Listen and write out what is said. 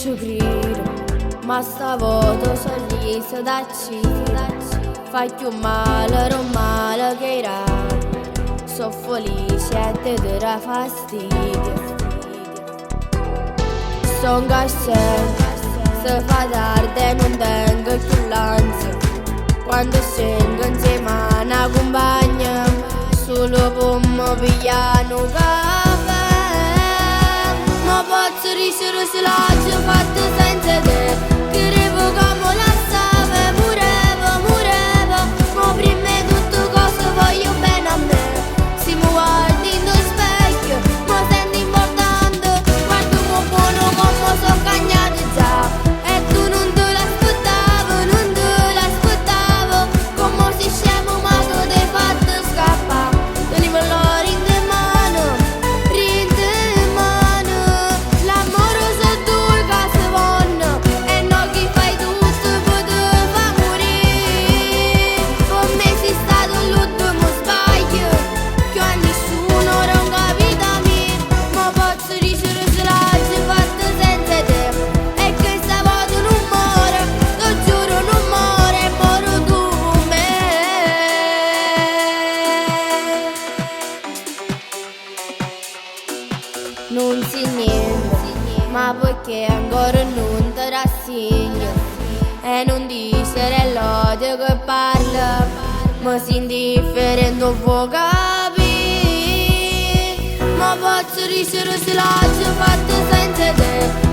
ce credo, ma stavolta sorriso t'accide. Fa più male, non male che era. Sono felice e te darà fastidio. Son gascente, se fa tardi e non tengo più l'ansia. Quando scendo insieme a una compagna, solo per mi pigliare un caffè. Ma posso dicere se l'ho fatto senza te, credevo che mi lasciava, murevo, murevo. Ma prima di tutto cosa voglio bene a me. Se mi guardi in specchio, mi sento importante. Guarda un buono come sono cagnato già. E tu non te l'aspettavo, non te l'aspettavo. Come si scemo ma tu ti hai fatto scappare. Tenevo l'oro in mano, in mano. L'amore sono due che si vanno. E no chi fai tutto per te fa morire. Per me sei stato l'ultimo sbaglio che a nessuno non capita mia. Ma posso dicere se l'ho fatto senza te. E che stavolta non muore, te giuro non muore, muoro tu con me. Non si niente, ma perché ancora non te rassegno. E non dicere l'odio che parla, ma si indifferente non può capire. Ma posso dicere se l'ho fatto senza te.